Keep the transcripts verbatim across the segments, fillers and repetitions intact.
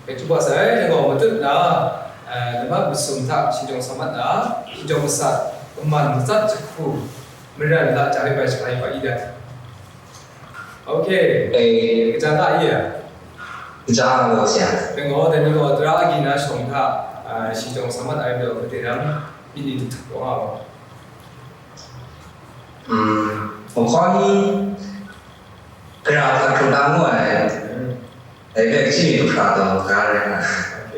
Bai chyu wa sai, dai gaw matut na, eh, lamat masum hta shingtawng sa mat na, shingtawng masat, kaman matsat jahku, maran la ja rai bai shaka yu ga i dai. Ok. Eh. Kaja nga i ya? Kaja nga gaw sia. Dai gaw, dai ni gaw, tara agyi na shawng hta, eh, shingtawng sa mat ai majaw, made rang, myit ni duhtuk gaw nga gaw. Hmm, ผมขอ Gara hkra hkra ngu ai, dai hpe kaji mi du hkra taw, ga rai nga. Ok.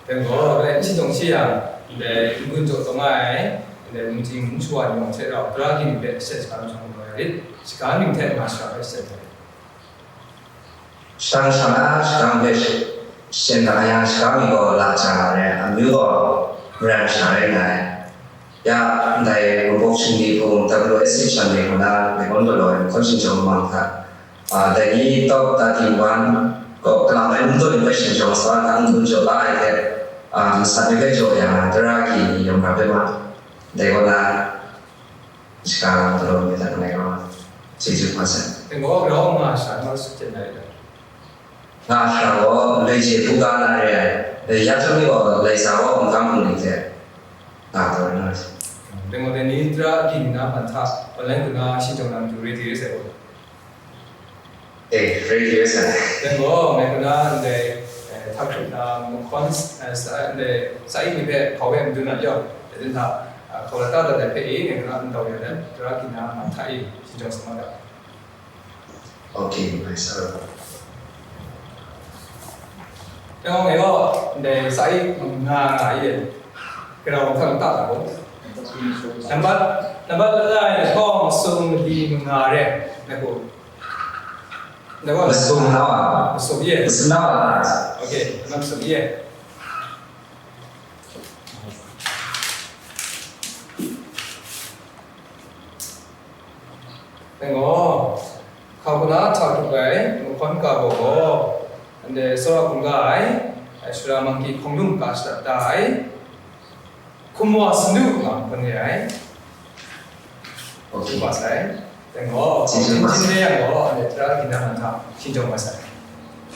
Dai gaw, dai n shingtawng shi yang, dai n-gun jaw taw nga ai, dai lungting n shawa ni mawng hte rau, tara ning hpe shet shaga lam shawng gaw ya rit, shaga ning hte nga shara hpe shet ai. Shadang shang na, shadang hpe shet, shet na yang, shaga mi gaw la ja nga ai, amyu gaw maran sha rai nga ai. Ya, ndai Gumhpaw Shingni hpung W S C shan ni hku na, Lebanon galaw ai mahkawn shingtawng lamang hta, a, dai ni tawk ta ting wan gaw, kalang ai num taw ni hpe shingtawng sa ai hta, n-gun jaw la ai hte, a, masat ni hpe jaw ya nga ai, tara agyi ni yawng hkra hpe ma, dai kaw na, shaka lam galaw mi hta langai kaw, chyeju hpa sai. Dai gaw, grau nga sha, nau sut jen ai dai. Nga hkra gaw, loi hte hpu ga na re ai, ya chyawm ni gaw, laisa gaw, n-kam hpung ni hte nga taw na re. Dai gaw, dai ni tara agyi ni na man hta, online hku na shingtawng na matu ready rai sai gaw. Eh, ready rai sai. Dai gaw, ngai hku na ndai, eh, hta hkrup na mahkawn, eh, sa, ndai sa-i ni hpe hkau e madun na yawng, dai hta, ah, hkau la ta dat ai hpe e, ngai hku na n tau ya dan, tara agyi na man hta e, shingtawng sa mat ga. Ok, mai sa. Yawng e gaw, ndai sa-i nga nga i, grau hkang ta ta gaw. Nambat, nambat langai lahkawng masum mali manga re, na gaw. Ndai gaw masum nau a. Masum ye. Masum nau a. Ok, masum ye. Dai gaw, hkau hku na hta hkrup ai mahkawn ga baw gaw, ndai tsawra hkungga ai, ai, Sara Mangki hkawng lum ka shadat da ai, hkum wa sanu nga mahkawn re ai. Ok. Wa sai. Dai gaw, chyeju wa sai. Jin jin yang gaw, ndai tara agyi na man hta shingtawng wa sai.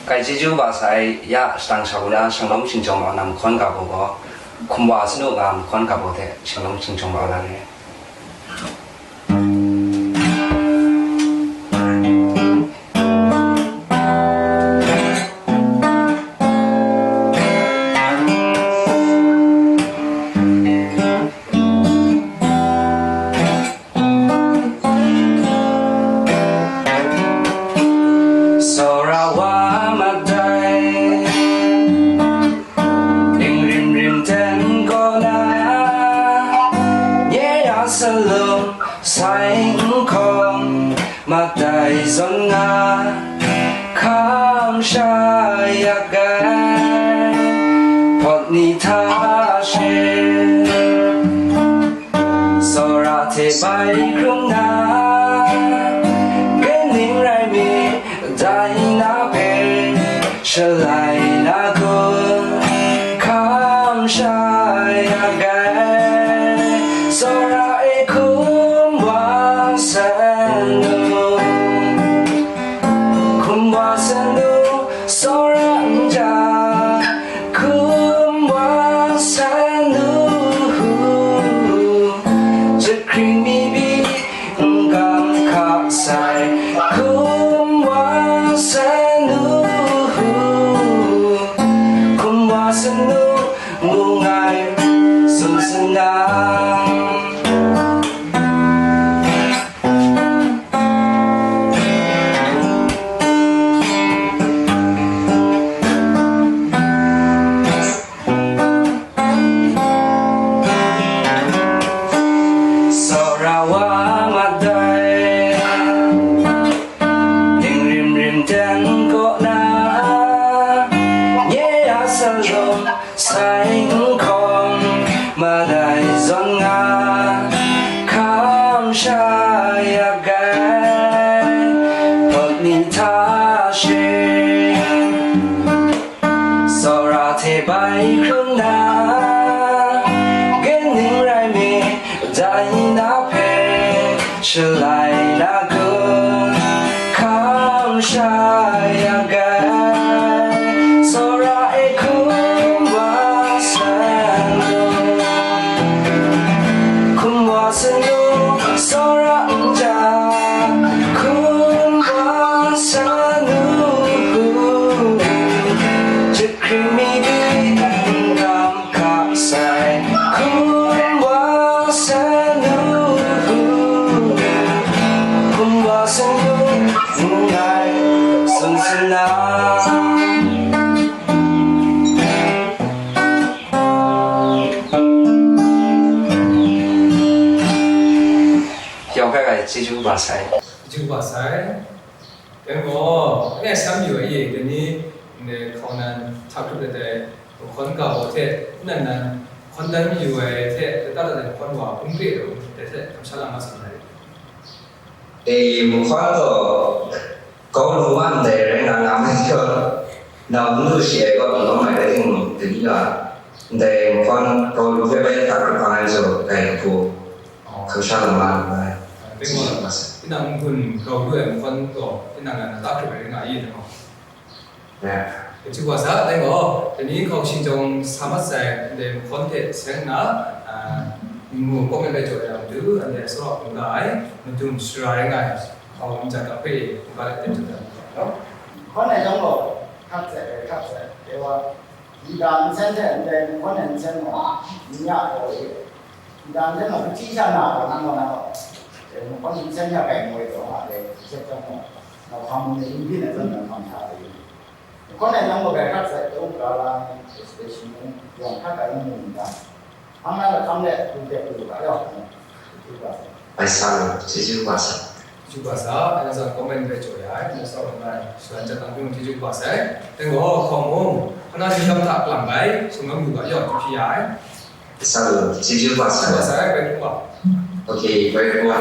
Kai chyeju wa sai, ya shadang shang na, shanglawm shingtawng wa na mahkawn ga baw gaw, hkum wa sanu nga mahkawn ga baw hte shanglawm shingtawng wa na re. Tsawra wa madai, ning rim rim ten kaw na, nye a salum sai n hkawm, madai zawn nga, hkam sha yak ai, hpawt ni hta she. Tsawra hte bai hkrum na, kaning rai mi, dai na hpe shalai na kun, hkam sha ya ai. Tsawra e hkum wa san nu, hkum wa san nu, tsawra n ja, hkum wa san nu, jahkring mi pyi, n kam hka sai, hkum wa san nu, hkum wa san nu, ngu ngai tsun sanang. Tsawra wa madai, ning rim rim ten kaw na, nye a salum sai n hkawm, madai zawn nga, hkam sha yak ai, hpawt ni hta she. Tsawra hte bai hkrum na, kaning rai mi, dai na hpe shalai na kun, hkam sha yak ai. Tsawra e Chyeju kaba sai. Chyeju kaba sai. Dai gaw, anhte sam yu ai ye, dai ni, ndai hkau nan hta hkrup dat ai, hkawn ga gaw hte, nnan nan hkawn dan mayu ai hte, lata dat ai hkawn wa hpung re ai, dai hte kamsham lam ma sa na rit? E, mahkawn gaw, grau lu wa ndai rai nga nga mai gaw, nau n lu shi ai gaw, n lawm ai rai timung, dai ni a, ndai mahkawn grau lu hpe bai hta hkrup hkang ai majaw, dai hku, kamsham lam ma lu ai. Dai gaw, tinang n-gun grau lu ai mahkawn gaw, tinang nan lata hkrup ai rai nga i, dai gaw. Ya. Chyeju kaba sa, dai gaw, dai ni hkau shingtawng sa mat sai, ndai mahkawn hte seng nna, a, ngu comment bai jaw ya matu, anhte tsawra hkungga ai, madung shara rai nga ai, hkau nja ga hpe, hkungga let teng jaw ya matu. Hkawn ai chyawm gaw, hkap sai, hkap sai, dai wa, nta nsen hte ndai mahkawn ai nsen gaw, n ya ai gaw, nta nsen gaw, hpyi sha na gaw, nang gaw, nang gaw, dai mahkawn nsen ya kai moi taw, nga dai, hpyi sha chyawm gaw, nau hkam ni n byin ai zawn, nang hkam sha ai. Hkawn ai nang gaw bai hkrat sai, tau gara ni, especially yawng hkrat ai mu n ga, hpang na lahkam let, du dep du ga yawng, du ga sai. Bai sa lu, chyeju kaba sa. Chyeju kaba sa, ai na sa comment bai jaw ya ai, na sa online, shalan jat lang byung chyeju kaba sai. Dai gaw, hkawng mung, hpa na shingkam hta kalang bai, sung lam lu ga yawng, hpyi ya ai. Bai sa lu, chyeju kaba sa. Chyeju kaba sa, bai hkrup wa. Okay, bai hkrup wa.